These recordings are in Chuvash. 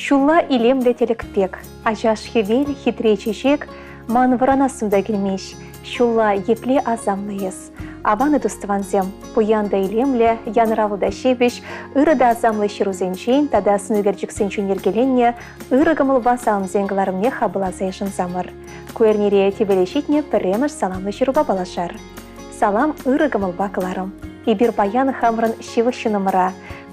Ҫулла илемлӗ тӗлӗк пек, ачаш хӗвел, хитре чечек, ман вӑранассӑм та килмест. Ҫулла епле асамлӑ эс. Аван-и тус-тӑвансем, пуян та илемлӗ, янӑравлӑ та ҫепӗҫ, ырӑ та асамлӑ ҫырусенчен тата сӑнӳкерчӗксенчен йӗркеленнӗ ырӑ кӑмӑлпа саламсен кӑларӑмне хапӑласа йышӑнсамӑр. Ку эрнере тӗпеле ҫитнӗ пӗрремӗш саламлӑ ҫырупа паллашар. Салам ырӑ кӑмӑлпа кӑларӑм. Эпир паян хамӑрӑн ҫывӑх ҫыннӑмӑра,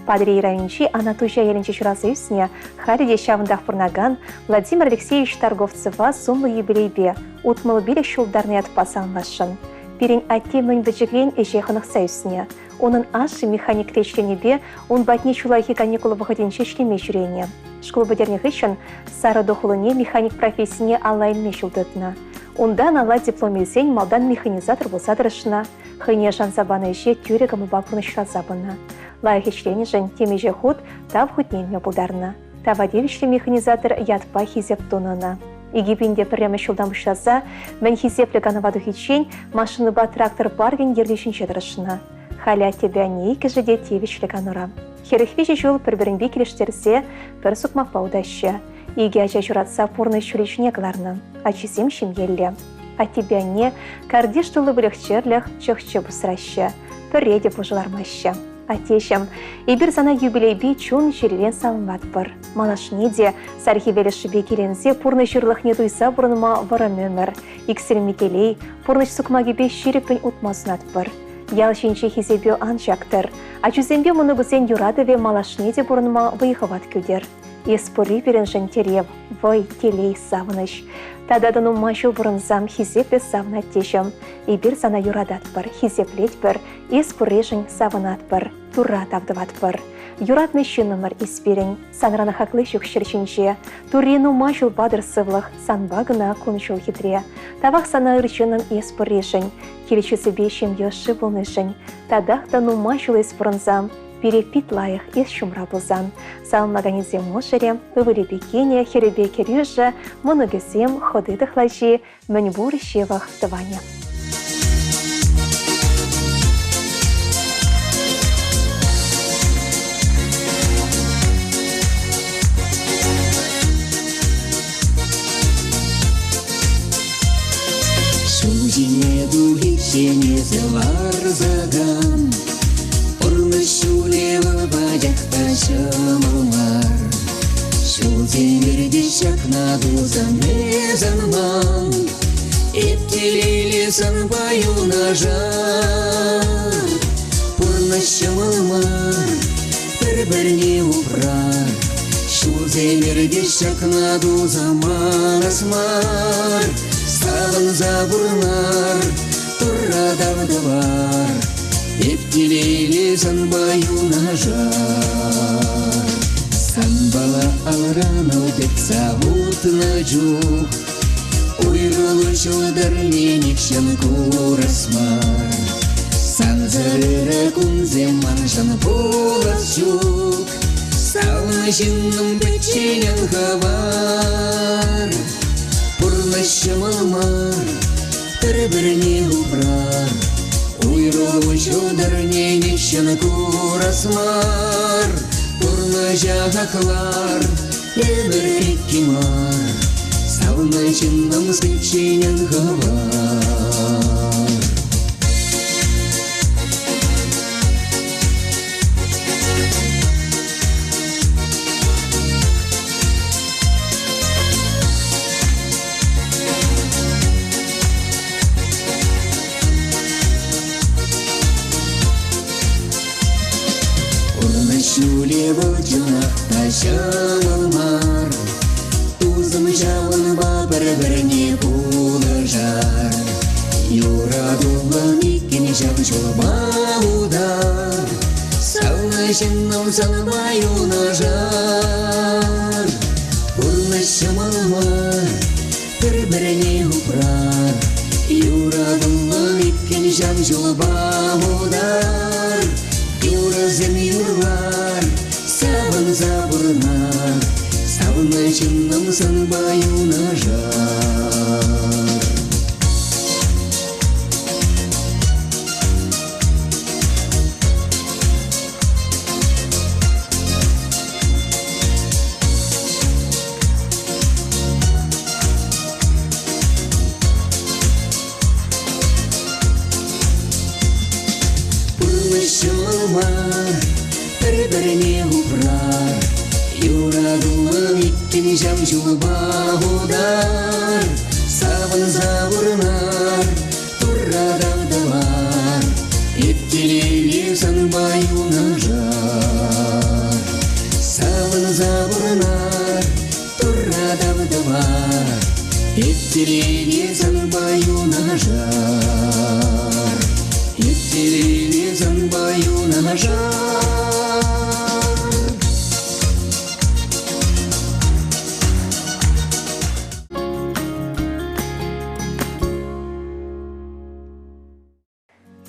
Патӑрьел районӗнчи Анатуҫа ялӗнче ҫуралса ӳснӗ, халӗ те ҫавӑнтах пурӑнакан Владимир Алексеевич Торговцева сумлӑ юбилейпе 65 ҫултарнӑ ятпа саламласшӑн. Пирӗн атте мӗн пӗчӗкрен ӗҫе хӑнӑхса ӳснӗ. Унӑн ашшӗ механикре ӗҫленипе ун патне ҫуллахи каникул вӑхӑтӗнче ӗҫлеме ҫӳренӗ. Шкул пӗтернӗ хыҫҫӑн Сарӑту хулине механик профессине алла илме ҫул тытнӑ. Унтан алла диплом илсен малтан механизатор пулса тӑрӑшнӑ, хӑйне шанса панӑ ӗҫе тӳрӗ кӑмӑлпа пурнӑҫласа пынӑ. Лайӑх ӗҫленӗшӗн темиҫе хут тав хутне илме пултарнӑ. Тава тивӗҫлӗ механизатор ятпа хисеп тунӑ ӑна. 2001 ҫултан пуҫласа мӗн хисеплӗ канӑва тухиччен машинӑпа трактор паркӗн ертӳҫинче тӑрӑшнӑ. Халӗ аттепе анне иккӗшӗ те тивӗҫлӗ канура. 43 ҫул пӗр-пӗринпе килӗштерсе пӗр сукмакпа утаҫҫӗ. Икӗ ача ҫуратса пурнӑҫ ҫулӗ ҫине кӑларнӑ. Ачисем ҫемьеллӗ. Аттепе анне картиш тулли выльӑх-чӗрлӗх, чӑх-чӗп усраҫҫӗ. Пӗрре те пушӑ лармаҫҫӗ. Аттеҫӗм, эпир сана юбилейпе чун-чӗререн саламлатпӑр. Малашне те сар хӗвел ӑшшипе киленсе пурнӑҫ ырлӑхне туйса пурӑнма вӑрӑм ӗмӗр, иксӗлми телей, пурнӑҫ сукмакӗпе ҫирӗппӗн утма сунатпӑр. Ял ҫинчи хисепӳ ан чактӑр. Ачусемпе мӑнукусен юратӑвӗ малашне те пурӑнма вӑй-хӑват кӳтӗр. Эс пурри пирӗншӗн тӗрев, вӑй, телей, савӑнӑҫ. Тата та нумай ҫул пурӑнсан хисеплӗ савнӑ аттеҫӗм. Эпир сана юрататпӑр, хисеплетпӗр, эс пурришӗн савӑнатпӑр, Турра тав тӑватпӑр. Юратнӑ ҫыннӑмӑр эс пирӗн, санран хакли ҫук ҫӗр ҫинче. Турри нумай ҫул патӑр сывлӑх, санпа кӑна кун-ҫул хитре. Тавах сана ыр ҫыннӑм эс пурришӗн, кил-чысӗпе ҫемье ӑшши пулнишӗн. Татах та нумай ҫул эс пурӑнсан, Пире пит лайӑх эс ҫумра пулсан. Саламлаканӗсем мӑшӑрӗ, ывӑлӗпе кинӗ, хӗрӗпе кӗрӳшӗ, мӑнукӗсем, хӑти тӑхлачи, мӗнпур ҫывӑх тӑванӗ. Ҫул ҫине тухиччен эсӗ ларсакан Пурнӑҫ ҫулӗ вӑл пачах та ҫӑмӑл мар. Ҫулсем иртӗҫ ҫакна тусан эс ӑнман. Эп телейлӗ санпа юнашар. Пурнӑҫ ҫӑмӑл мар, пӗр-пӗрне упрар. Ҫулсем иртӗҫ ҫакна туса манас мар. Савӑнса пурӑнар, Турра тав тӑвар. Эп телейлӗ санпа юнашар. Санпала алран ал тытса утнӑ чух Уйрӑлу ҫӑлтӑрне нихҫан курас мар. Сансӑр ырӑ кунсем маншӑн пулас ҫук. Савнӑ ҫыннӑм пӗччен ан хӑвар. Пурнӑҫ ҫӑмӑл мар, пӗр-пӗрне упрар. Уйрӑлу ҫӑлтӑрне нихҫан курас мар. Пурнӑҫа хаклар, ӗмӗр икки мар. Савнӑ ҫыннӑм пӗччен ан хӑвар. Пурнӑҫ ҫулӗ вӑл чӑнах та ҫӑмӑл мар. Тусӑм ҫавӑнпа пӗр-пӗрне пулӑшар. Юратуллӑн иккӗн ҫав ҫулпа утар. Савнӑ ҫыннӑм санпа юнашар. Пурнӑҫ ҫӑмӑл мар, пӗр-пӗрне упрар. Юратуллӑн иккӗн ҫав ҫулпа утар. Юрӑсем юрлар, савӑнса пурӑнар. Савнӑ ҫыннӑм санпа юнашар. Пӗр-пӗрне упрар, юратуллӑн иккӗн ҫав ҫулпа утар. Савӑнса пурӑнар, Турра тав тӑвар, эп телейлӗ санпа юнашар. Савӑнса пурӑнар, Турра тав тӑвар, эп телейлӗ санпа юнашар. Эп телейлӗ санпа юнашар.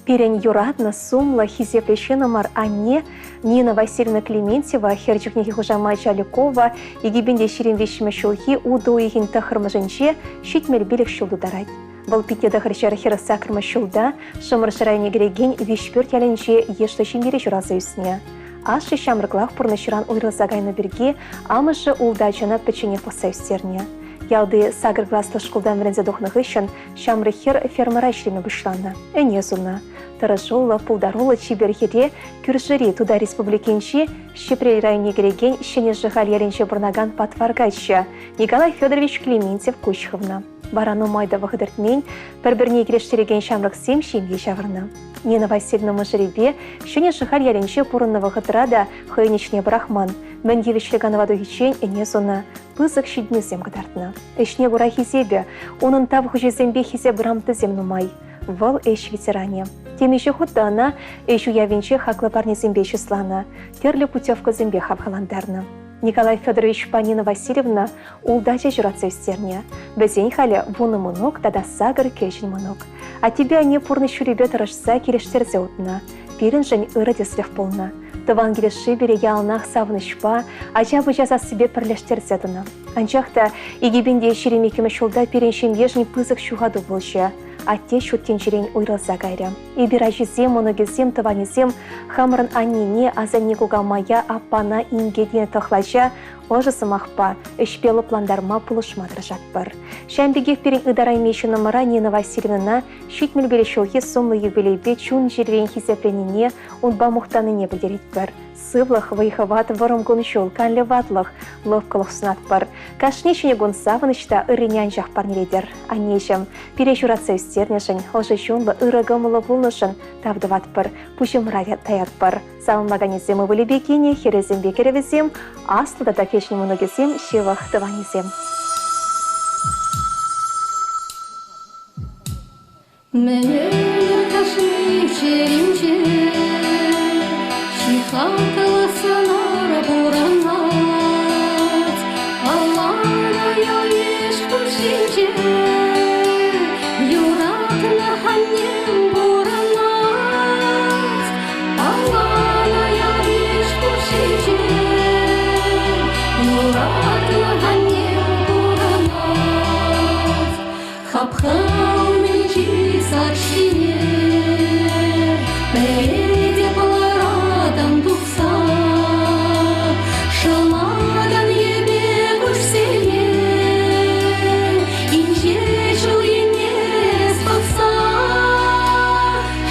Пирӗн юратнӑ, сумлӑ, хисеплӗ ҫыннӑмӑр анне Нина Васильевна Клементьева хӗр чухнехи хушамачӗ Алюкова 2023 ҫулхи утӑ уйӑхӗн тӑххӑрмӗшӗнче 75 ҫул тутарать. Вӑл пите тӑхӑрҫӗр хӗрӗх саккӑрмӗш ҫулта Шӑмӑршӑ районне кӗрекен Виҫпӳрт ялӗнче йышлӑ ҫемьере ҫуралса ӳснӗ. Ашшӗ ҫамрӑклах пурнӑҫран уйрӑлса кайнӑ пирки амӑшӗ ултӑ ачана пӗчченех пӑхса ӳстернӗ. Ялти сакӑр класлӑ шкултан вӗренсе тухнӑ хыҫҫӑн ҫамрӑк хӗр фермӑра ӗҫлеме пуҫланӑ, ӗне сунӑ. Тӑрӑшуллӑ, пултаруллӑ чипер хӗре кӳршӗри Тутар Республикинчи Ҫӗпрел районне кӗрекен Ҫӗнӗ Шӑхаль ялӗнче пурӑнакан патвар каччӑ Николай Федорович Клементьев куҫ хывнӑ. Вара нумай та вӑхӑт иртмен, пӗр-пӗрне килӗштерекен ҫамрӑксем ҫемье ҫавӑрнӑ. Нина Васильевна мӑшӑрӗпе Ҫӗнӗ Шӑхаль ялӗнче пурӑннӑ вӑхӑтра та хӑйӗн ӗҫне пӑрахман, мӗн тивӗҫлӗ канӑва тухиччен ӗне сунӑ, пысӑк ҫитӗнӳсем кӑтартнӑ. Ӗҫне кура хисепӗ, унӑн тав хучӗсемпе хисеп грамотисем нумай. Вӑл ӗҫ ветеранӗ. Темиҫе хут та ӑна ӗҫ уявӗнче хаклӑ парнесемпе чысланӑ, тӗрлӗ путевкӑсемпе хавхалантарнӑ. Николай Федоровичпа Нина Васильевна ултӑ ача ҫуратса ӳстернӗ. Вӗсен халӗ вунӑ мӑнук тата сакӑр кӗҫӗн мӑнук. Аттепе анне пурнӑҫ ҫулӗпе тӑрӑшса килӗштерсе утнӑ. Пирӗншӗн ырӑ тӗслӗх пулнӑ. Тӑван килӗшӳ пире яланах савӑнӑҫпа, ача-пӑча сассипе пӗрлештерсе тӑнӑ. Анчах та 2022 ҫулта пирӗн ҫемьешӗн пысӑк ҫухату пулчӗ. Атте ҫут тӗнчерен уйрӑлса кайрӗ. Эпир ачисем, мӑнукӗсем, тӑванӗсем хамӑрӑн аннене, асанне-кукамая, аппана, инкене, тӑхлача ӑшӑ сӑмахпа, ӗҫпе лӑплантарма, пулӑшма тӑрӑшатпӑр. Ҫавӑн пекех пирӗн ытарайми ҫыннӑмӑра Нина Васильевнӑна 75 ҫулхи сумлӑ юбилейпе чун-чӗререн хисепленине, унпа мухтанине пӗлтеретпӗр. Сывлӑх, вӑй-хӑват, вӑрӑм кун-ҫул, канлӗ ватлӑх, лӑпкӑлӑх сунатпӑр. Кашни ҫӗнӗ кун савӑнӑҫ та ыррине анчах парнелетӗр. Аннеҫӗм, пире ҫуратса ӳстернӗшӗн, ӑшӑ чунлӑ, ырӑ кӑмӑллӑ пулнӑшӑн тав тӑватпӑр, пуҫӑмӑра таятпӑр. Саламлаканӗсем ывӑлӗпе кинӗ, хӗрӗсемпе кӗрӗвӗсем, аслӑ тата кӗҫӗн мӑнукӗсем, ҫывӑх тӑванӗсем. Мӗнер кашни чӗринче чи хаклӑ сӑнар пурӑнать. Палланӑ ял-йыш хушшинче юратнӑ аннем пурӑнать. Палланӑ ял-йыш хушшинче юратнӑ аннем пурӑнать. Хапха умӗнчи сак ҫине пӗлете палӑратӑн тухса шӑлакан йӗпе куҫсене инҫе ҫул енне пӑхса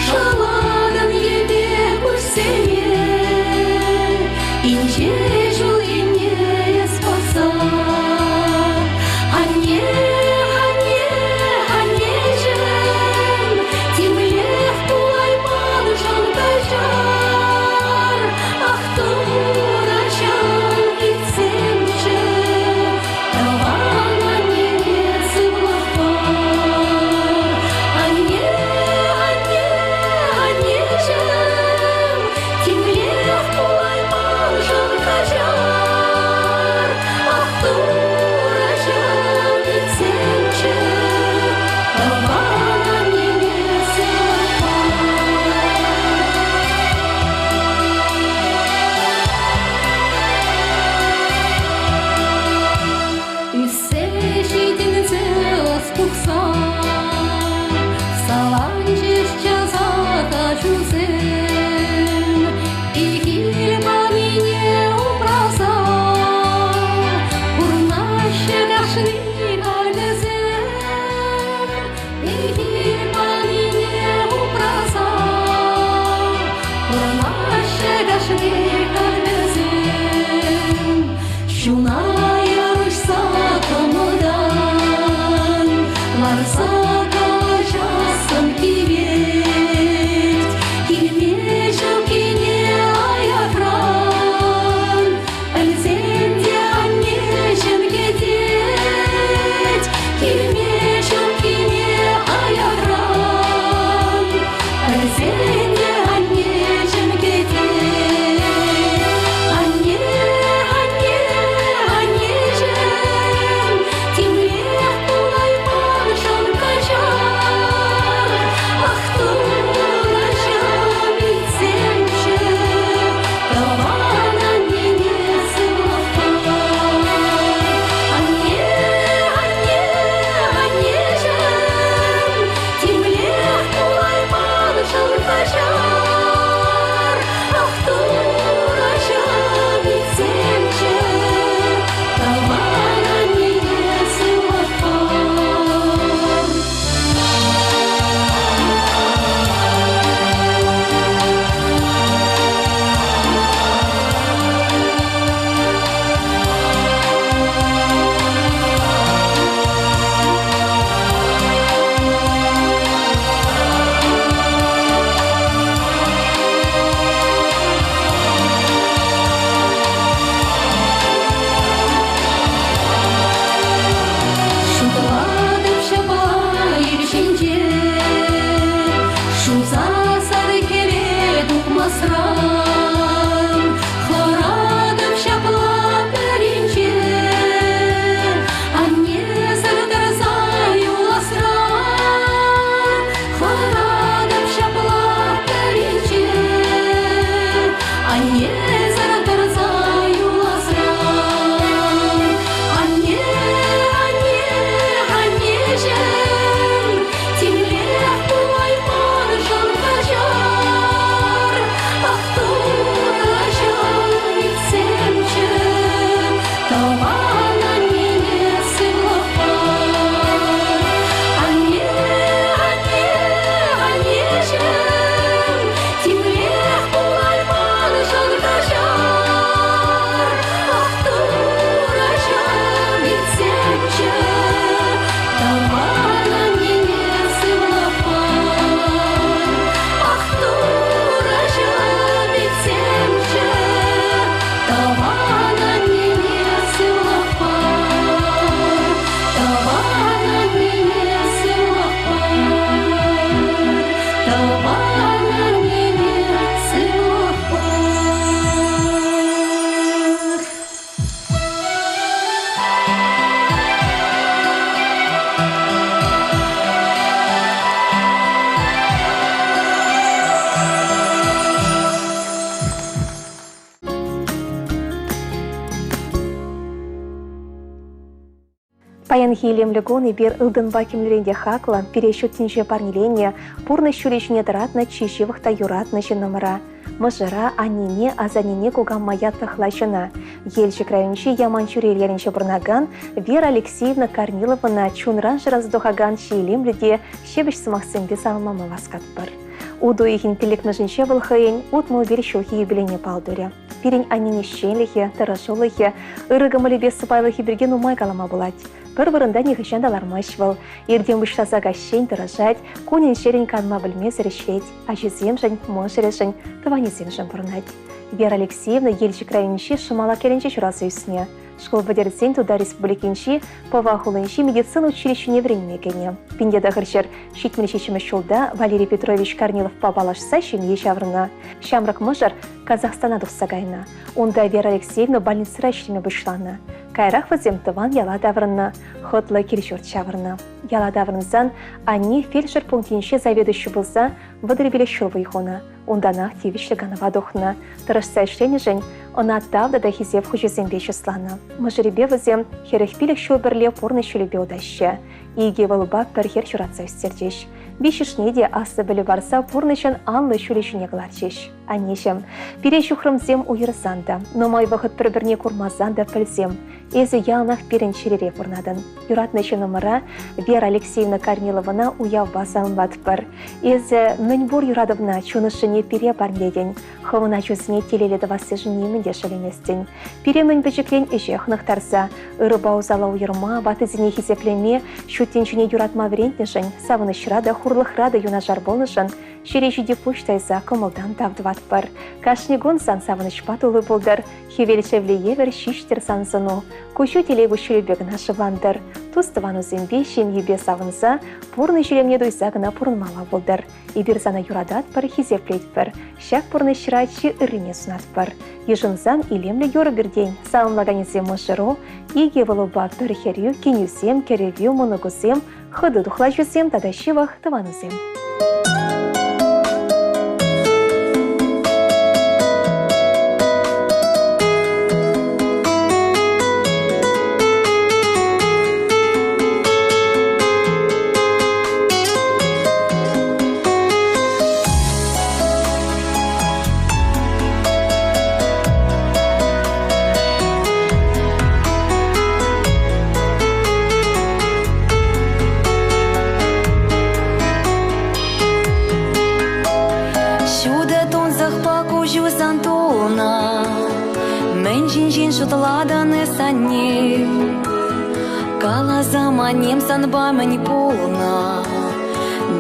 шӑлакан йӗпе куҫсене инҫе ҫул енне пӑхса Анне, анне, аннеҫӗм, темлех пулайман шанкаҫӑм. юласран. Хӑратӑп ҫапла пӗринче, аннесӗр тӑрса юласран. Хӑратӑп ҫапла пӗринче, аннесӗр тӑрса юласран. Анне, анне, аннеҫӗм, темлех пулайманшӑн каҫар. Ах, Турӑҫӑм, илтсемччӗ, тӑван аннене сывлӑх пар. Анне, анне, аннеҫӗм, темлех пулайманшӑн каҫар. Ах, Турӑҫӑм, илтсемччӗ, тӑван аннене сывлӑх пар. Ах, Турӑҫӑм, илтсемччӗ, тӑван аннене сывлӑх пар. Тӑван аннене сывлӑх пар. Тӑван аннене сывлӑх пар. Паянхи илемлӗ кун эпир ылтӑнпа кӗмӗлрен те хаклӑ, пире ҫут тӗнче парнеленӗ, пурнӑҫ ҫулӗ ҫине тӑратнӑ чи ҫывӑх та юратнӑ ҫыннӑмӑра, мӑшӑра, аннене, асаннене, кукамая тӑхлачӑна, Елчӗк районӗнчи Яманчӳрел ялӗнче пурӑнакан Вера Алексеевна Корниловӑна чунран шыраса тухакан чи илемлӗ те ҫепӗҫ сӑмахсемпе саламлама васкатпӑр. Утӑ уйӑхӗн пиллӗкмӗшӗнче вӑл хӑйӗн 61 ҫулхи юбилейне паллӑ турӗ. Пирӗн аннен ӗҫченлӗхӗ, тӑрӑшулӑхӗ, ырӑ кӑмӑлӗпе сӑпайлӑхӗ пирки нумай калама пулать. Пӗр вырӑнта нихӑҫан та лармасть вӑл. Иртен пуҫласа каҫчен тӑрӑшать, кунӗн-ҫӗрӗн канма пӗлмесӗр ӗҫлет, ачисемшӗн, мӑшӑрӗшӗн, тӑванӗсемшӗн пурӑнать. Вера Алексеевна Елчӗк районӗнчи Шӑмалак ялӗнче ҫуралса ӳснӗ. Шкул пӗтерсен Тутар Республикинчи Пӑва хулинчи медицина училищине вӗренме кӗнӗ. 1977 ҫулта Валерий Петрович Корниловпа паллашса ҫемье ҫаврӑннӑ. Ҫамрӑк мӑшӑр Казахстана тухса кайнӑ. Унта Вера Алексеевна больницӑра ӗҫлеме пуҫланӑ. Каярах вӗсем тӑван яла таврӑннӑ, хӑтлӑ кил-ҫурт ҫавӑрнӑ. Яла таврӑнсан анне фельдшер пунктӗнче заведующи пулса 35 ҫул вӑй хунӑ. Унтанах тивӗҫлӗ канӑва тухнӑ. Тӑрӑшса ӗҫленӗшӗн ӑна тав тата хисеп хучӗсемпе чысланӑ. Мӑшӑрӗпе вӗсем 45 ҫул пӗрле пурнӑҫ ҫулӗпе утаҫҫӗ. Икӗ ывӑлпа пӗр хӗр ҫуратса ӳстерчӗҫ. Виҫҫӗшне те аслӑ пӗлӳ парса пурнӑҫӑн анлӑ ҫулӗ ҫине кӑларчӗҫ. Аннеҫӗм, пире ҫухрӑмсем уйӑрсан та, нумай вӑхӑт пӗр-пӗрне курмасан та пӗлсем, эсӗ яланах пирӗн чӗрере пурӑнатӑн. Юратнӑ ҫыннӑмӑра Вера Алексеевна Корниловӑна уявпа саламлатпӑр. Эсӗ мӗнпур юратӑвна чун ӑшшине пире парнелетӗн, хӑвӑн ачусене телейлӗ тӑвассишӗн нимӗн те шеллеместӗн. Пире мӗн пӗчӗкрен ӗҫе хӑнӑхтарса, ырӑпа усала уйӑрма, ваттисене хисеплеме, ҫут тӗнчене юратма вӗрентнӗшӗн, савӑнӑҫра та, хурлӑхра та юнашар пулнӑшӑн ҫӗре ҫити пуҫ тайса кӑмӑлтан тав тӑватпӑр. Кашни кун сан савӑнӑҫпа тулли пултӑр, хӗвел шевле евӗр ҫиҫтӗр сан сӑну, куҫу телей куҫҫулӗпе кӑна шывлантӑр. Тус-тӑванусемпе, ҫемйипе савӑнса, пурнӑҫ илемне туйса кӑна пурӑнмалла пултӑр. Эпир сана юрататпӑр, хисеплетпӗр. Ҫак пурнӑҫра чи ыррине сунатпӑр. Йышӑнсан илемлӗ юрӑ пиртен саламлаканӗсем мӑшӑру, икӗ ывӑлупа пӗр хӗрӳ, кинӳсем, кӗрӗвӳ, мӑнукусем, хытӑ тухлаҫусем тата ҫывӑх тӑванусем. Ҫутӑ тунсӑхпа куҫусан тулнӑ, Мӗн ҫинчен шутлатӑн эс, анне? Каласам, аннем, санпа мӗн пулнӑ?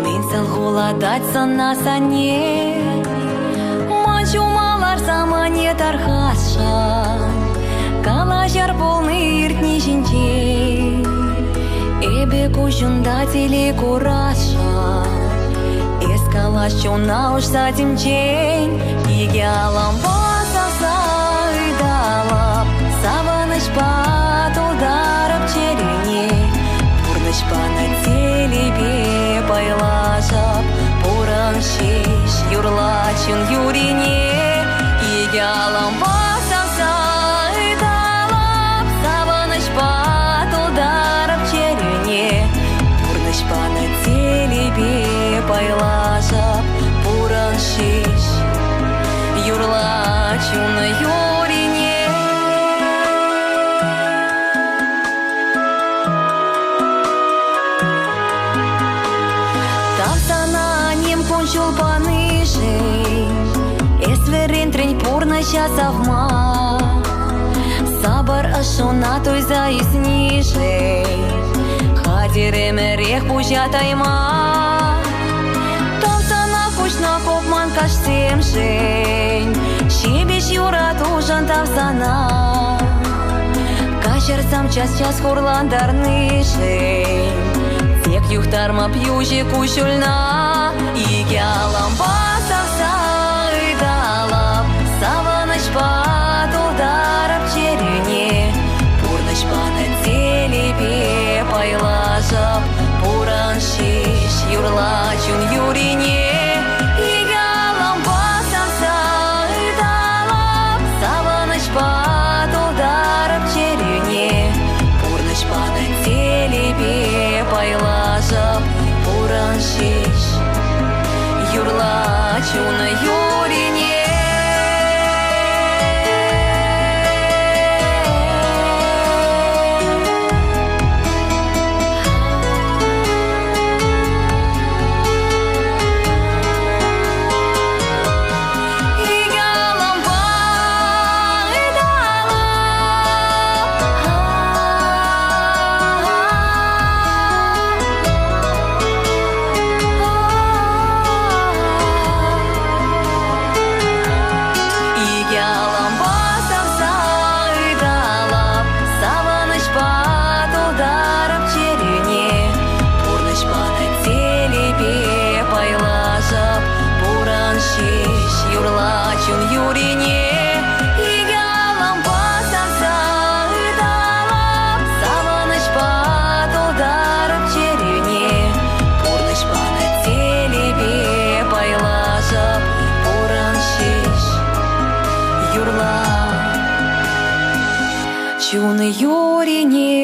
Мӗн салхулатать сана, санне? Ман ҫума ларсам, анне, тархасшӑн, Калаҫар пулни иртни ҫинчен. Эпӗ куҫунта телей курасшӑн. Эс кала. Каҫ чуна уҫса темчен Икӗ алампа савса ыталап Савӑнӑҫпа тултарӑп чӗрене Пурнӑҫ панӑ телейпе пайлашап Пурӑн ҫеҫ юрла чун юрине Икӗ алампа савса ыталап Савӑнӑҫпа тултарӑп чӗрене Пурнӑҫ панӑ телейпе пайлашап Пурӑн ҫеҫ юрла чун юрине. Тав сана ним кун-ҫул панишӗн, Эс вӗрентрӗн пурнӑҫа савма. Сапӑр ӑшшуна туйса ӳснишӗн Хатӗр ӗмӗрех пуҫа тайма. Тав сана куҫна хупман каҫсемшӗн, Ҫепӗҫ юратушӑн тав сана. Каҫарсам час-час хурлантарнишӗн, Тек юхтарма пьюҫӗ куҫҫульна. Икӗ алампа савса ыталап, Савӑнӑҫпа тултарап чӗрӳне. Пурнӑҫ панӑ телейпе пайлашӑп, Пурӑн ҫеҫ юрла чун юрине. Икӗ алампа савса ыталап, Савӑнӑҫпа тултарап чӗрӳне. Пурнӑҫ панӑ телейпе пайлашӑп, Пурӑн ҫеҫ юрла чун юрине. Икӗ савса ыталап, савӑнӑҫпа тултарап чӗрӳне. Пурнӑҫ панӑ телейпе пайлашӑп, пурӑн ҫеҫ юрла чун юрине. Икӗ алампа савса ыталап, савӑнӑҫпа тултарап чӗрӳне. Пурнӑҫ панӑ телейпе пайлашӑп, пурӑн ҫеҫ юрла чун юрине.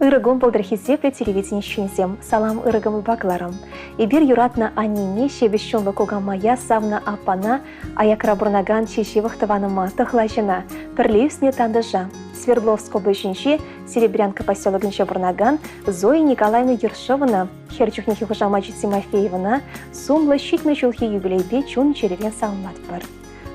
Ырӑ кун пултӑр хисеплӗ телевидени ӗҫченӗсем. Салам ырӑ кӑмӑлпа кӑларӑм. Эпир юратнӑ аннене, ҫепӗҫ чунлӑ кукамая, савнӑ аппана, аякра пурӑнакан чи ҫывӑх тӑванӑма, тӑхлачӑна, пӗрле ӳснӗ тантӑша, Свердловск облаҫӗнчи Серебрянка поселокӗнче пурӑнакан Зоя Николаевна Ершовӑна, хӗр чухнехи хушамачӗ Тимофеевӑна сумлӑ 70 ҫулхи юбилейпе чун-чӗререн саламлатпӑр.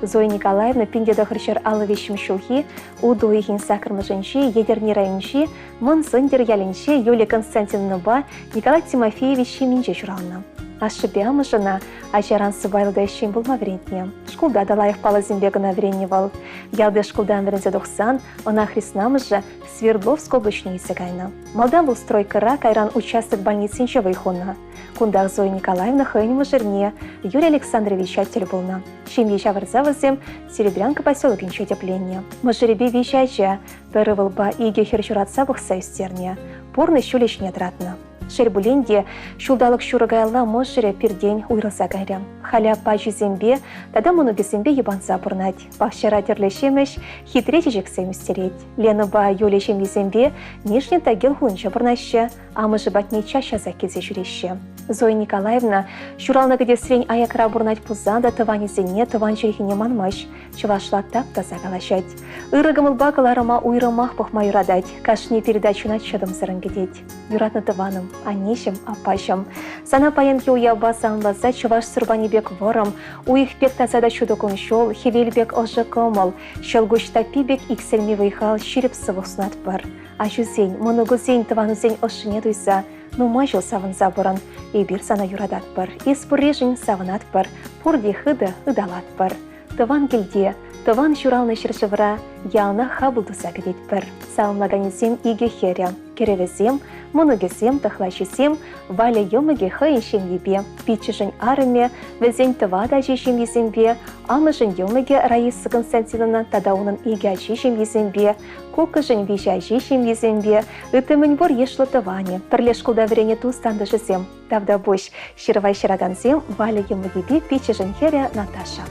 Зоя Николаевна 1953 ҫулхи утӑ уйӑхӗн саккӑрмӗшӗнчи Етӗрне районӗнчи Мӑн Сӗнтӗр ялӗнче Юлия Константиновнӑпа Николай Тимофеевич ҫемйинче ҫуралнӑ. Ашшӗпе амӑшӗ ӑна ачаран сӑпайлӑ та ӗҫчен пулма вӗрентнӗ. Шкулта та лайӑх паллӑсемпе кӑна вӗреннӗ вӑл. Ялти шкултан вӗренсе тухсан ӑна хреснамӑшӗ Свердловск облаҫне илсе кайнӑ. Малтан вӑл стройкӑра, кайран участок больницинче вӑй хунӑ. Кунтах Зоя Николаевна хӑйӗн мӑшӑрне Юрий Александровича тӗл пулнӑ. Ҫемье ҫавӑрса вӗсем Серебрянка поселокӗнче тӗпленнӗ. Мӑшӑрӗпе виҫӗ ача, пӗр ывӑлпа икӗ хӗр ҫуратса пӑхса ӳстернӗ, пурнӑҫ ҫулӗ ҫине тӑратнӑ. Шел пулин те, ҫулталӑк ҫурӑ каялла мӑшӑрӗ пиртен уйрӑлса кайрӗ. Халӗ аппа ачисемпе тата мӑнукӗсемпе йӑпанса пурӑнать. Пахчара тӗрлӗ ҫимӗҫ, хитре чечексем ӳстерет. Ленӑпа Юля ҫемйисемпе Нижний Тагил хулинче пурӑнаҫҫӗ, амӑшӗ патне час-часах килсе ҫӳреҫҫӗ. Зоя Николаевна ҫуралнӑ кӗтесрен аякра пурӑнать пулсан та тӑванӗсене тӑван чӗлхене манмасть, чӑвашла тап-таса калаҫать. Ырӑ кӑмӑлпа кӑларӑма уйрӑмах пӑхма юратать, кашни передачӑна чӑтӑмсӑррӑн кӗтет. Юратнӑ тӑванӑм, аннеҫӗм, аппаҫӑм, сана паянхи уявпа саламласа чӑваш сурпанӗ пек вӑрӑм, уйӑх пек таса та ҫутӑ кун-ҫул, хӗвел пек ӑшӑ кӑмӑл, ҫӑлкуҫ таппи пек иксӗлми вӑй-хал ҫирӗп сывлӑх сунатпӑр. Аҫусен, мӑнукусен, тӑванусен ӑшшине туйса нумай ҫул савӑнса пурӑн. Эпир сана юрататпӑр, эс пурришӗн савӑнатпӑр, пурте хытӑ ыталатпӑр. Тӑван килте. Тӑван ҫуралнӑ ҫӗршывра яланах хапӑл туса кӗтетпӗр. Саламлаканӗсем икӗ хӗрӗ, кӗрӗвӗсем, мӑнукӗсем, тӑхлачисем, Валя йӑмӑкӗ хӑйӗн ҫемйипе, пиччӗшӗн арӑмӗ, вӗсен тӑват ачи ҫемйисемпе, амӑшӗн йӑмӑкӗ Раиса Константиновна тата унӑн икӗ ачи ҫемйисемпе, куккӑшӗн виҫӗ ачи ҫемйисемпе, ытти мӗнпур йышлӑ тӑванӗ, пӗрле шкулта вӗреннӗ тус-тантӑшӗсем. Тавтапуҫ, ҫырӑва ҫыракансем Валя йӑмӑкӗпе пиччӗшӗн хӗрӗ Наташа.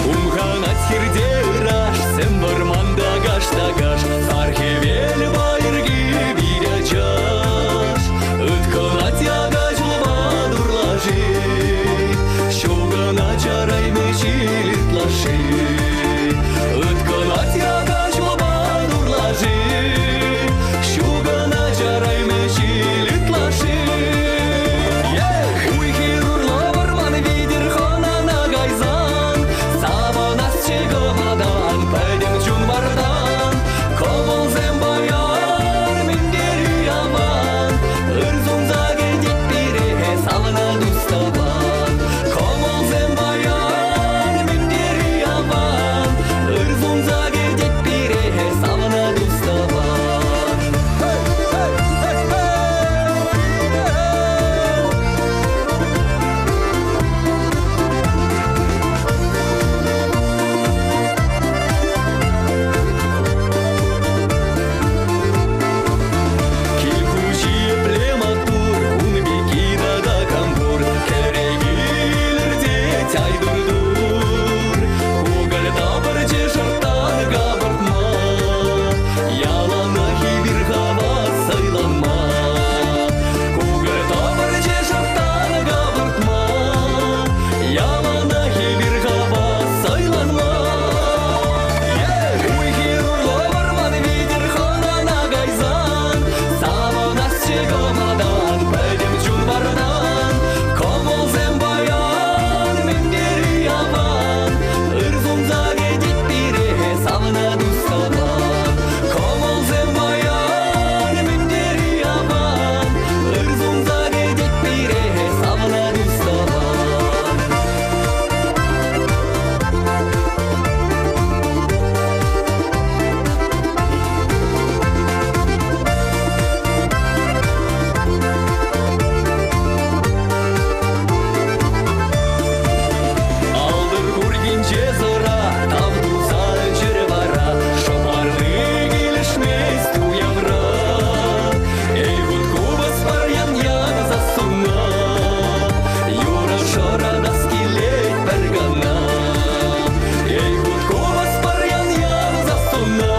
Хумханать хирте ыраш, сӗм вӑрманта каш-та-каш, сар хӗвел пайӑрки пит ачаш. Ыткӑнать яка ҫулпа турлаши, Ҫулкӑна чарайми ҫил ытлашши. Ыткӑнать яка ҫулпа турлаши, Ҫулкӑна чарайми ҫил ытлашши. Уй-хир урлӑ вӑрман витӗр хӑнана кайсан, Савӑнасчӗ кӑмӑлтан, пӗтӗм чун вартан. Кӑмӑлсем паян мӗн аван, Ыр сунса кӗтет пире савнӑ тус-тӑван. Кӑмӑлсем паян мӗн тери аван, Ыр сунса кӗтет пире савнӑ тус-тӑван. Кил хуҫи епле маттур, ун пекки тата кам пур? Кӗре килӗртет ай-тур-тур. Кукӑль тапӑрчӗ шӑрттан капӑртма, яланах эпир хавас сӑйланма. Кукӑль тапӑрчӗ шӑрттан капӑртма, яланах эпир хавас сӑйланма. Уй-хир урлӑ вӑрман витӗр хӑнана кайсан, Савӑнасчӗ кӑмӑлтан, пӗтӗм чун вартан. Кӑмӑлсем паян мӗн тери аван, Ыр сунса кӗтет пире савнӑ тус-тӑван. Кӑмӑлсем паян мӗн тери аван, Ыр сунса кӗтет пире савнӑ тус-тӑван. Алтӑр куркинче сӑра, тав туса чӗр вара, шӑпарни килӗшмест уявра. Эй, хут купӑс пар ян-ян сассуна, юрӑ шӑратас килет пӗр кана. Эй, хут купӑс пар ян-ян сассуна,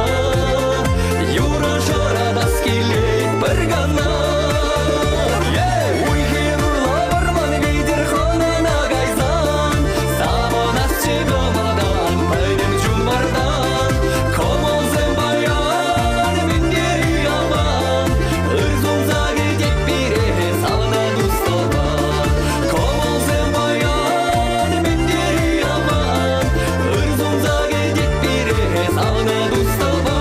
юрӑ шӑратас килет пӗр кана. Уй-хир урлӑ вӑрман витӗр хӑнана кайсан, савӑнасчӗ кӑмӑлтан, пӗтӗм чун вартан. Кӑмӑлсем паян мӗн тери аван, ыр сунса кӗтет пире савнӑ тус-тӑван. Кӑмӑлсем паян мӗн тери аван, ыр сунса кӗтет пире савнӑ тус-тӑван.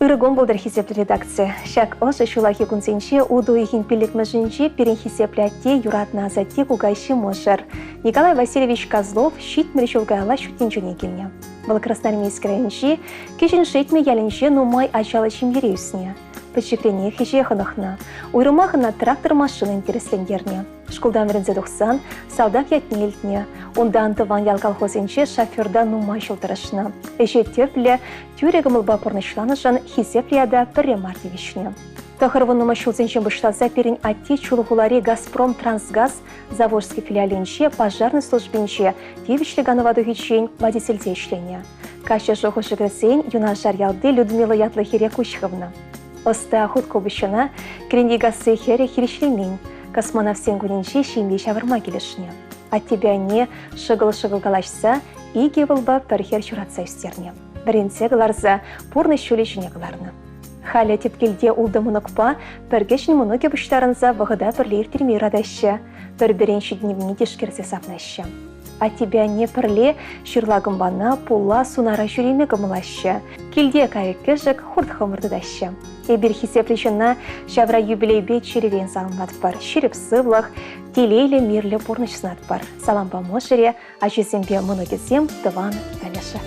Ырӑ кун пултӑр, хисеплӗ редакци. Ҫак ӑшӑ ҫуллахи кунсенче утӑ уйӑхӗн пиллӗкмӗшӗнче пирӗн хисеплӗ атте, юратнӑ асатте, кукаҫи мӑшӑр Николай Васильевич Козлов 70 ҫул каялла ҫут тӗнчене килнӗ. Вӑл Красноармейски районӗнчи Кӗҫӗн Шетмӗ ялӗнче нумай ачаллӑ ҫемьере ӳснӗ. Пӗчӗкренех ӗҫе хӑнӑхнӑ. Уйрӑмах ӑна трактор-машина интереслентернӗ. Шкултан вӗренсе тухсан салтак ятне илтнӗ. Унтан тӑван ял колхозӗнче шоферта нумай ҫул тӑрӑшнӑ. Ӗҫе тӗплӗ, тӳрӗ кӑмӑлпа пурнӑҫланӑшӑн хисеплӗ ята пӗрре мар тивӗҫнӗ. Тӑхӑрвуннӑмӗш ҫулсенчен пуҫласа пирӗн атте Чулхулари «Газпром Трансгаз» Заволжски филиалӗнче пожарнӑй службинче тивӗҫлӗ канӑва тухиччен водительте ӗҫленӗ. Каччӑ шухӑшӗ кӗрсен юнашар ялти Людмила ятлӑ хӗре куҫ хывнӑ. Ӑста хут купӑсҫӑна Кӗренкикасси хӗрӗ хирӗҫлемен, космонавтсен кунӗнче ҫемье ҫавӑрма килӗшнӗ. Аттепе анне шӑкӑл-шӑкӑл калаҫса икӗ ывӑлпа пӗр хӗр ҫуратса ӳстернӗ. Вӗрентсе кӑларса пурнӑҫ ҫулӗ ҫине кӑларнӑ. Халӗ тӗп килте ултӑ мӑнукпа пӗр кӗҫӗн мӑнукӗ пуҫтарӑнса вӑхӑта пӗрле ирттерме юратаҫҫӗ, пӗр-пӗрин ҫитӗнӗвне тишкерсе савӑнаҫҫӗ. Аттепе анне пӗрле ҫырла кӑмпана, пулла, сунара ҫӳреме кӑмӑллаҫҫӗ. Килте кайӑк-кӗшӗк, хурт-хӑмӑр тытаҫҫӗ. Эпир хисеплӗ ҫынна ҫавра юбилейпе чӗререн саламлатпӑр, ҫирӗп сывлӑх, телейлӗ, мирлӗ пурнӑҫ сунатпӑр. Салампа мӑшӑрӗ, ачисемпе мӑнукӗсем, тӑван пӗлӗшӗ.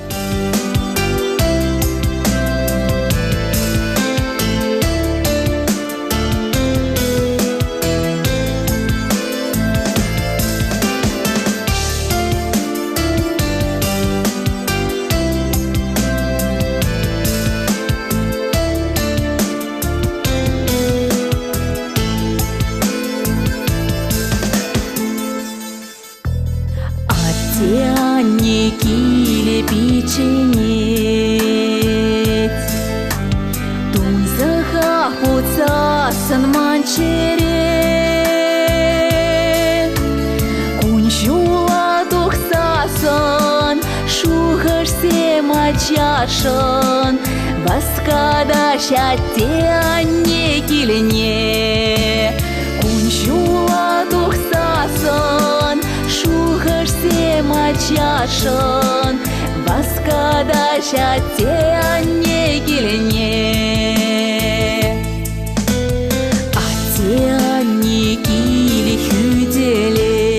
Атте-анне киле пичченет, Тунсӑха хутсассӑн ман чӗре. Кун-ҫула тухсассӑн шухӑшсем ачашӑн Васкатаҫ атте-анне килне. Кун-ҫула тухсассӑн шухӑшсем ачашӑн Васкатаҫ атте-анне килне. Атте-анне киле хӳтӗлет,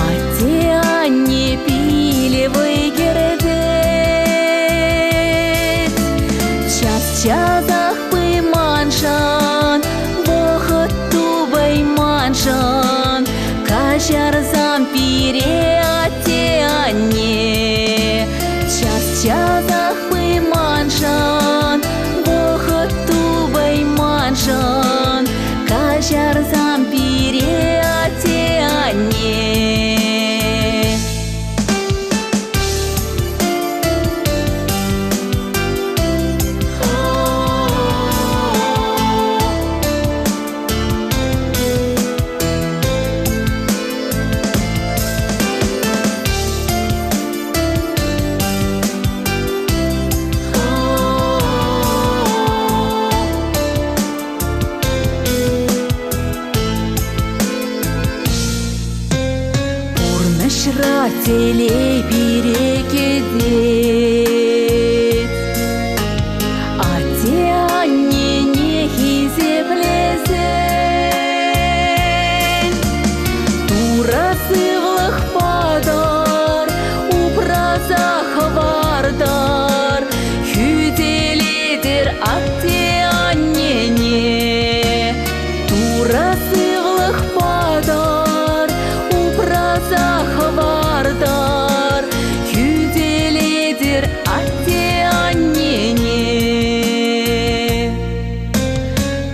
Атте-анне пиле вӑй кӗртет. Час-часах пыманшӑн, вӑхӑт тупайманшӑн каҫарсам пире атте-анне. Час-часах пыманшӑн, вӑхӑт тупайманшӑн каҫарсам пире атте-анне. Пурнӑҫра телей пире кӗтет. Атте-аннене хисеплесен, Турӑ сывлӑх патӑр, упраса хӑвартӑр, хӳтӗлетӗр атте-аннене. Турӑ сывлӑх патӑр, упраса хӑвартӑр, хӳтӗлетӗр атте-аннене.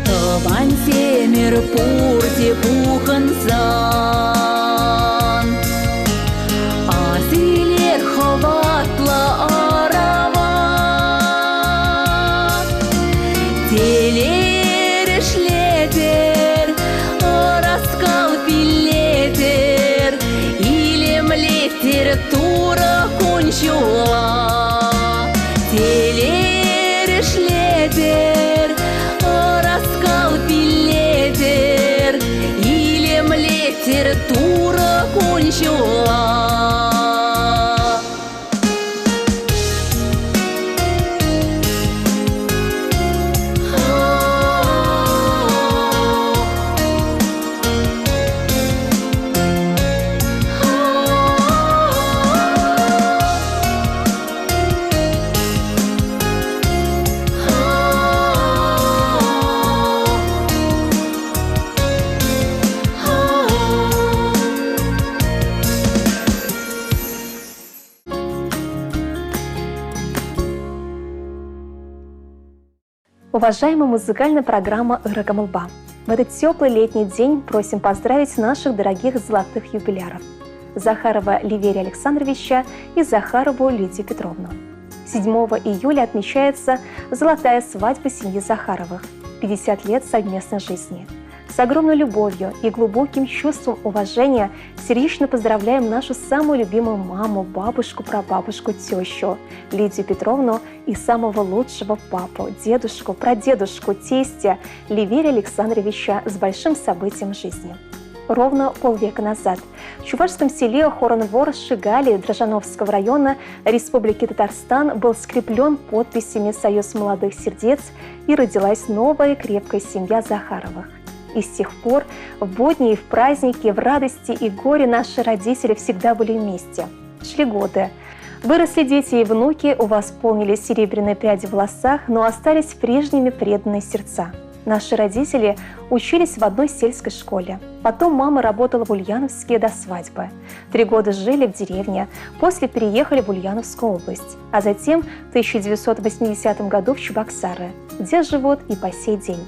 Тӑвансемӗр пурте пухӑнсан, асилер хӑватлӑ ӑрӑва. Телейӗшлетӗр, ӑраскал пиллетӗр, илемлетӗр Турӑ кун-ҫула. Телейӗшлетӗр, ӑраскал пиллетӗр, илемлетӗр Турӑ кун-ҫула. Уважаемая музыкальная программа «Ырӑ кӑмӑлпа». В этот теплый летний день просим поздравить наших дорогих золотых юбиляров – Захарова Ливерия Александровича и Захарову Лидию Петровну. 7 июля отмечается золотая свадьба семьи Захаровых – 50 лет совместной жизни. С огромной любовью и глубоким чувством уважения сердечно поздравляем нашу самую любимую маму, бабушку, прабабушку, тещу Лидию Петровну и самого лучшего папу, дедушку, прадедушку, тестя Ливерия Александровича с большим событием жизни ровно полвека назад. В чувашском селе Хоронвор Шигали Дрожжановского района Республики Татарстан был скреплен подписями «Союз молодых сердец» и родилась новая крепкая семья Захаровых. И с тех пор в будни и в праздники, в радости и горе наши родители всегда были вместе. Шли годы. Выросли дети и внуки, у вас полнились серебряные пряди в волосах, но остались прежними преданные сердца. Наши родители учились в одной сельской школе. Потом мама работала в Ульяновске до свадьбы. Три года жили в деревне, после переехали в Ульяновскую область, а затем в 1980 году в Чебоксары, где живут и по сей день.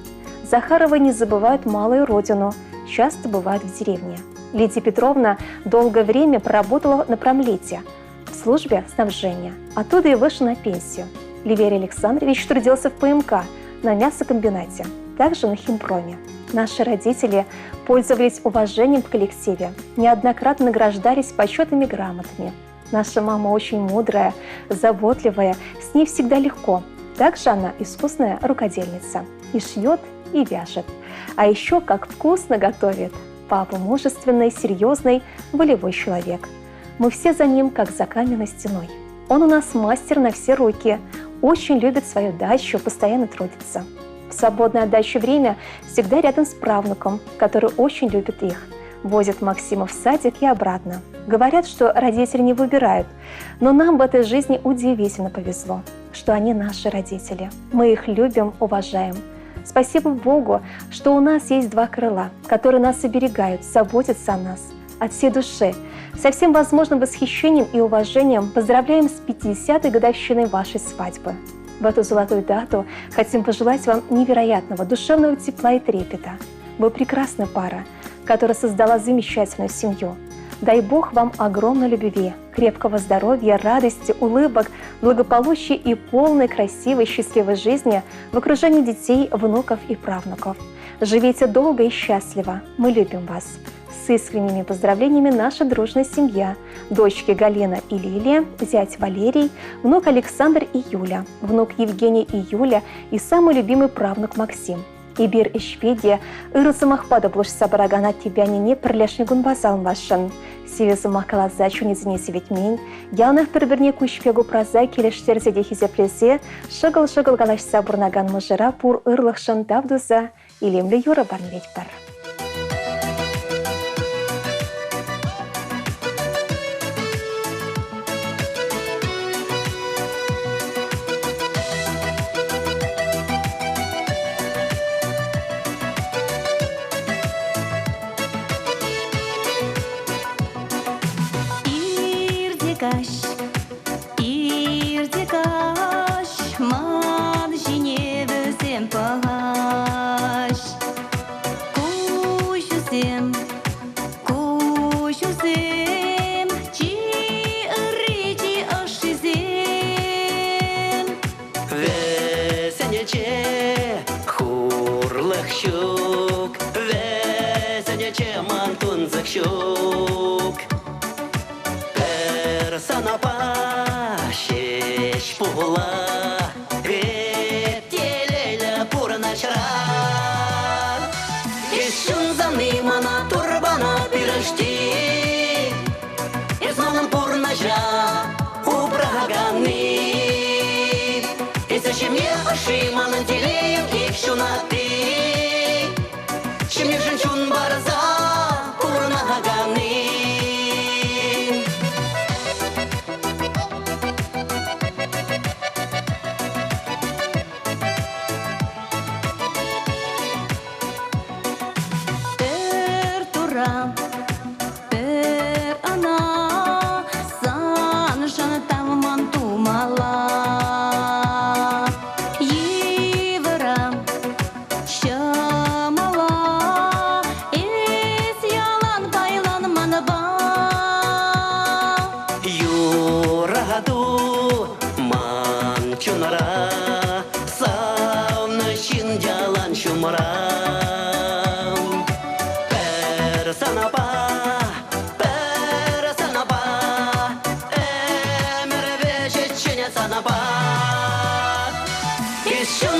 Захаровы не забывают малую родину, часто бывают в деревне. Лидия Петровна долгое время проработала на промлете, в службе снабжения. Оттуда и вышла на пенсию. Ливерий Александрович трудился в ПМК на мясокомбинате, также на химпроме. Наши родители пользовались уважением в коллективе, неоднократно награждались почетными грамотами. Наша мама очень мудрая, заботливая, с ней всегда легко. Также она искусная рукодельница. И шьет, и вяжет. А еще как вкусно готовит. Папа мужественный, серьезный, волевой человек. Мы все за ним, как за каменной стеной. Он у нас мастер на все руки, очень любит свою дачу, постоянно трудится. В свободное от дачи время всегда рядом с правнуком, который очень любит их. Возит Максима в садик и обратно. Говорят, что родители не выбирают, но нам в этой жизни удивительно повезло, что они наши родители. Мы их любим, уважаем. Спасибо Богу, что у нас есть два крыла, которые нас оберегают, заботятся о нас от всей души. Со всем возможным восхищением и уважением поздравляем с 50-й годовщиной вашей свадьбы. В эту золотую дату хотим пожелать вам невероятного душевного тепла и трепета. Вы прекрасная пара, которая создала замечательную семью. Дай Бог вам огромной любви, крепкого здоровья, радости, улыбок, благополучия и полной красивой, счастливой жизни в окружении детей, внуков и правнуков. Живите долго и счастливо. Мы любим вас. С искренними поздравлениями наша дружная семья. Дочки Галина и Лилия, зять Валерий, внук Александр и Юля, внук Евгений и Юля и самый любимый правнук Максим. Эпир ӗҫпе те, ырӑ сӑмахпа та пулӑшса пыракан аттепе аннене пӗрлешнӗ кунпа саламласшӑн. Сивӗ сӑмах каласа чунӗсене сивӗтмен, яланах пӗр-пӗрне куҫ пек упраса килӗштерсе те хисеплесе, шӑкӑл-шӑкӑл калаҫса пурӑнакан мӑшӑра пур ырлӑхшӑн тав туса илемлӗ юрӑ парнелетпӗр. Ирте каҫ, ирте каҫ, ман ҫине вӗсем пӑхаҫ. Куҫусем, куҫусем, чи ырри, чи ӑшшисем. Вӗсенче хурлӑх ҫук, вӗсенче ман тунсӑх ҫук. Пӗр санапа ҫеҫ пула эп телейлӗ пурӑнӑҫра. Эс ҫунсани мана турбана пирӗшти, эс манӑн пурнӑҫа упраканни. Эсӗ ҫемье ӑшши, манӑн телейӗм ик ҫунатти. Ҫемьешӗн чун парса пурӑнаканни. Пӗр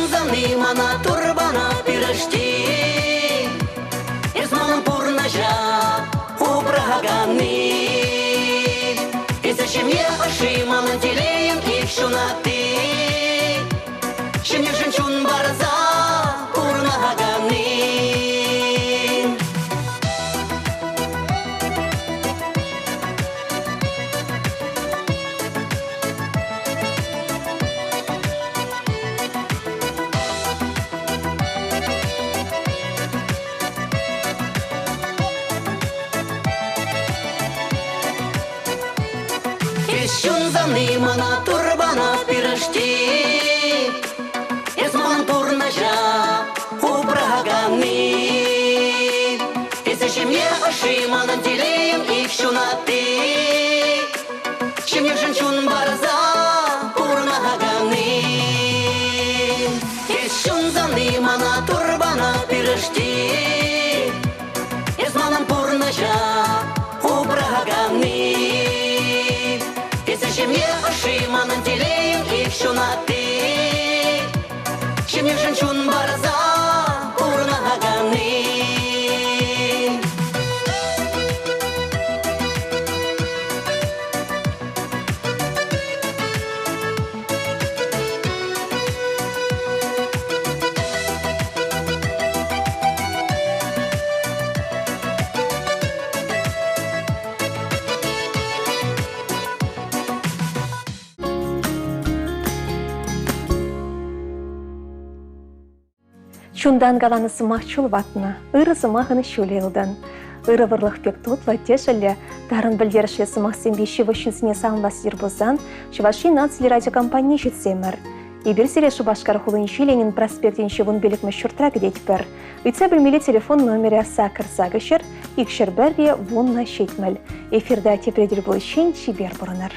чун савни мана турбана пирӗшти. Эс манӑн пурнӑҫа упраканни. Эсӗ ҫемье ӑшши манӑн телейӗм ик ҫунатти. Ҫемьешӗн чун парса пурӑнаканни. Эс чун савни мана турбана пирӗшти. Эс ман пурнӑҫа упраканни. Эсӗ ҫемье ӑшши манӑн телейӗм ик ҫунатти. Ҫемьешӗн чун парса пурӑнаканни. Эс чун савни мана турбана пирӗшти. Эс манӑн пурнӑҫа упраканни. Эсӗ ҫемье ӑшши манӑн телейӗм ик ҫунатти. Ҫемьешӗн чун парса пурӑнаканни. Чунтан каланӑ сӑмах чул ватнӑ, ырӑ сӑмахӑн ҫулӗ ылтӑн. Ырӑ вӑрлӑх пек тутлӑ, тӗшӗллӗ, тарӑн пӗлтерӗшлӗ сӑмахсемпе ҫывӑх ҫынсене саламлас йӗр пулсан Чӑваш Ен наци телерадиокомпанине ҫитсемӗр. Эпир сире Шупашкар хулинчи Ленин проспектӗнчи 15-мӗш ҫуртра кӗтетпӗр. Ыйтса пӗлмелли телефон номерӗ сакӑр сакӑр ҫӗр, икҫӗр пӗрре, 10 70. Эфирта тепре тӗл пуличчен чипер пурӑнӑр.